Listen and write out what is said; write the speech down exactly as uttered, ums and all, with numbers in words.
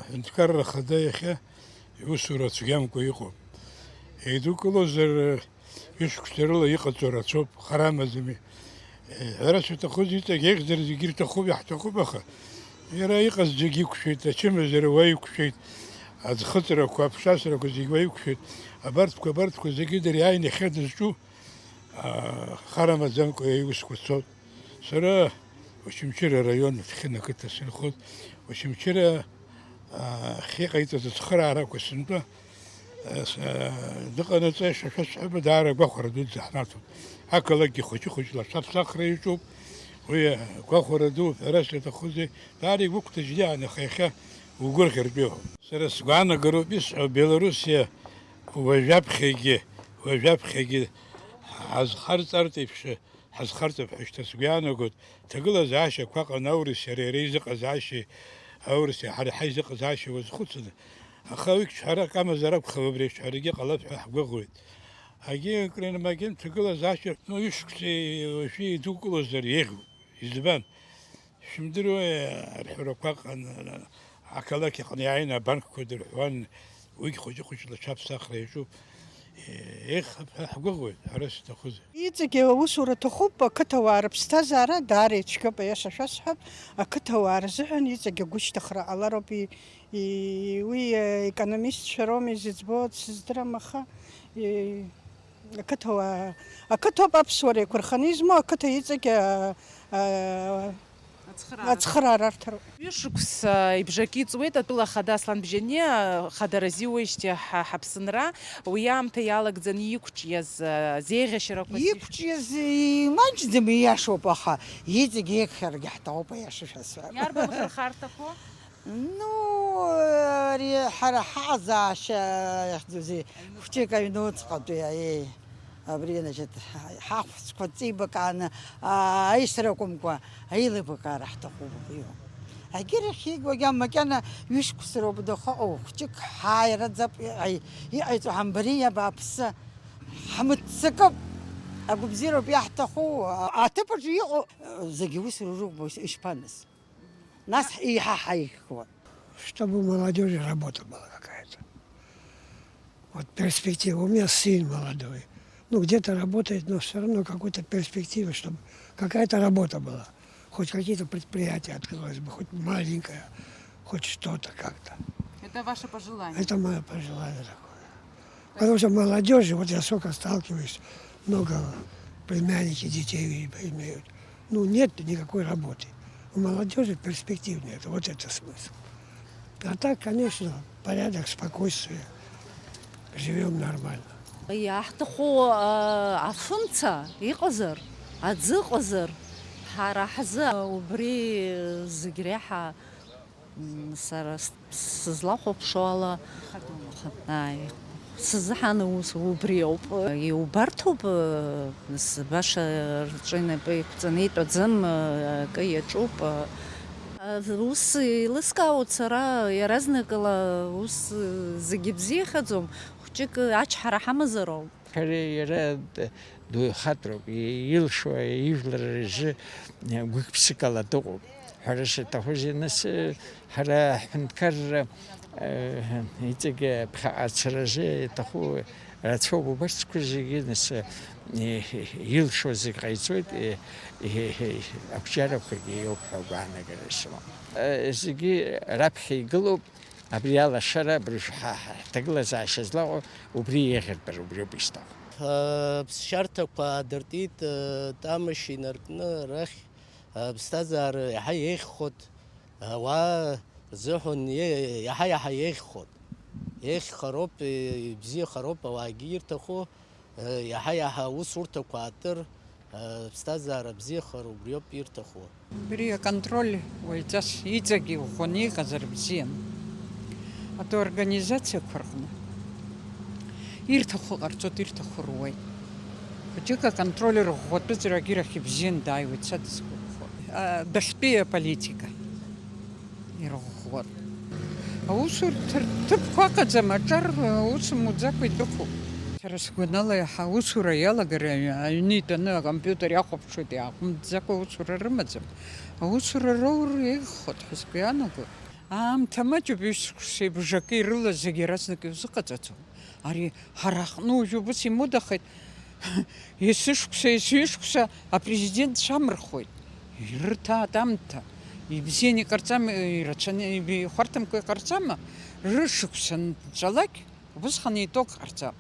Аҳәынҭқарра Ахада иахьа иусура цәгьамкәа иҟоуп. Еидукылозар, ҩышықәса рыла иҟаҵо рацәоуп, хара амаӡами. Ҳәарас иаҭахыз иҵегь еиӷьзар зегьы ирҭахуп, иаҳҭахуп, аха иара иҟаз зегьы иқәшәеит, ачымазара уа иқәшәеит, аӡхыҵрақәа, аԥшасрақәа зегьы уа иқәшәеит, абарҭқәа, абарҭқәа зегьы дара иааины иахьа дызҿу, аа, хара амаӡамкәа иусқәа цоит. Сара Очамчыра араион Ҭхьын ақыҭа сынхоит. Очамчыра, аа, ахьыҟаиҵаз ацхыраарақәа сынтәа, аа, с-, аа, дыҟанаҵы, шәа-, шәа-, шәа-, даара агәахәара дуӡӡа ҳнаҭоит. Ақалақьгьы хәыҷы-хәыҷла ашәаԥсахра иаҿуп. Уи агәахәара ду, ҳәарас иаҭахузеи, даара игәықәҭажьны иаанхеихьа угәырӷьартә иҟоуп. Сара сгәаанагароуп исҳәо, Белоруссиа уажәаԥхьагьы, уажәаԥхьагьы ҳазхарҵартә еиԥш, ҳазхарҵап ҳәа шьҭа сгәы иаанагоит. Ҭагылазаашьақәа ыҟан аурыси иареи реизыҟазаашьеи, аурыси ҳареи ҳаизыҟазаашьеи уазхәыцны. Аха уи ҿҳәарак амазар акәхап, абри аҿҳәарагьы ҟалап ҳәа ҳгәыӷуеит. Агьи акры инмагьын ҭагылазаашьа, ну, ишықәсеи уажәи идукылозар еиӷьуп. Избан? Шәымдыруеи, арҳәарақәа ыҟан, ақалақь аҟны иааины абанкқәа дырҳәуан, уигь хәыҷы-хәыҷла аҽаԥсахра иаҿуп. Еиӷьхап ҳәа ҳгәыӷуеит, ҳәарас иаҭахузеи. Иҵегьы аусура аҭахуп, ақыҭауаа рыԥсҭазаара даара ицәгьоуп, аиаша шәасҳәап, ақыҭауаа рзыҳәан иҵегьы агәышьҭыхра ҟалароуп, и-, и-, уи, э, економистцәа роума изыӡбо, дсыздырам, аха, и-, ақыҭауаа, ақыҭоуп аԥсуара еиқәырханы измоу, ақыҭа иҵегь, а, а, Ацхыраара. Ацхыраара арҭароуп. Ҩышықәса ибжак иҵуеит атәыла ахада Аслан Бжьаниа, хадара азиуеижьҭеи ҳа-, ҳаԥсынра, уи аамҭа иалагӡаны иқәҿиаз, а, зеиӷьашьарақәа сишь- Иқәҿиаз имаҷӡам, ииашоуп, аха иҵегь еиӷьхаргьы ҳҭахуп, аиаша шәасҳәап. Иарбан хырхарҭақәоу? Ну, ари ҳара ҳаҟазаашьа иахьӡузеи, хәҷык аҩнуҵҟатәи, аиеи, абри, значит, ҳахәцқәа ҵибакааны, аа, аисра акәымкәа, аилибакаара ҳҭахуп, абриоуп. Агьырахь игуагьы макьана ҩышықәса роуп дахыҟоу, хәҷык ҳааираӡап, иҟаи-, иҟаиҵо ҳамбари, иабааԥсы, ҳмыццакып, агәабзиароуп иаҳҭаху, аҭыԥаҿы иҟоу зегьы усура рыӷәӷәа ишԥаныз? Нас еиҳа ҳаиӷьхуан. Чтобы у молодёжи работа была какая-то. Вот перспектива. У меня сын молодой. Ну, где-то работает, но всё равно какой-то перспектива, чтобы какая-то работа была. Хоть какие-то предприятия открылось бы, хоть маленькое, хоть что-то как-то. Это ваше пожелание? Это моё пожелание такое. Потому что молодёжи, вот я сколько сталкиваюсь, много племянники детей имеют. Ну, нет никакой работы. У молодёжи перспектив нет. Вот это смысл. А так, конечно, порядок, спокойствие. Живём нормально. Иаҳҭаху, а, афымца иҟазар, аӡы ыҟазар, ҳара ҳзы убри зегь реиҳа М, сара с-, сызлахәаԥшуала, ааи, сызҳан ус убри ауп. Иубарҭоуп, э, с-, баша рҿы инапы еиқәҵаны итәаӡам, э, акы иаҿуп, э, ус еилыскаауеит сара, иаразнакала ус, э, зегьы бзиахаӡом, хәҷык ачҳара ҳамазароуп. Ҳәара иара д-, дуаҩхатәроуп, и-, илшо ижәлар рзы, э, гәык-ԥсыкала дыҟоуп. Ҳәара шаҭахузеи, нас, э, ҳара ҳҳәынҭқарра, э, иҵегь ԥхьаҟа ацаразы иаҭаху рацәоуп, убарҭқәа зегьы, нас, э, илшо зегь ҟаиҵоит, э, э, э, ақәҿиарақәагьы иоуп ҳәа агәаанагара сымоуп. Э, зегьы раԥхьа игылоуп. Абри алашара, абри ҳа-, ҳа-, ҳҭагылазаашьа злаҟоу убри еиӷьыртәыр, убриоуп ишҭаху. Аԥсшьарҭақәа аадыртит, Тамашь инаркны арахь, аԥсҭазаара иаҳа еиӷьхоит, ауаа рзыҳәан е-, иаҳа-иаҳа еиӷьхоит. Еиӷьхароуп, ибзиахароуп, ауаагьы ирҭаху, иаҳа-иаҳа аусурҭақәа аатыр, аԥсҭазаара бзиахар убриоуп ирҭаху. Убри аконтроль уаҩҵас иҵегь иӷәӷәаны иҟазар бзиан. Атәы организациақәа рҟны ирҭаху ҟарҵоит, ирҭаху руеит. Хәыҷык аконтроль рӷәӷәатәыҵәрагьы рахь ибзиан дааиуеит, са дысгәаԥхо. А, дәахьтәи аполитика ирӷәӷәатәуп. Аусурҭа рҭыԥқәа ыҟаӡам, аҿар аус муӡакәа идәықәуп. Сара сгәанала, иаҳа аусура иалагар, аҩ-, аҩны итәаны акомпиутер иахәаԥшуеит, иааҟәымҵӡакәа аусура рымаӡам. Аусура роур еиӷьхоит ҳәа сгәы иаанагоит. Аамҭа маҷуп, ҩышықәса ибжакы ирылаз зегьы иаразнак иузыҟаҵаӡом. Ари ҳара ҳҟны уажәы убыс имодахеит. Есышықәса, есышықәса апрезидент цәамырхоит. Ирырҭаат аамҭа. Ибзианы иҟарҵама, ирацәаны, ибихәарҭамкәа иҟарҵама? Рышықәса нҵәалак, убысҟан иток ҟарҵап.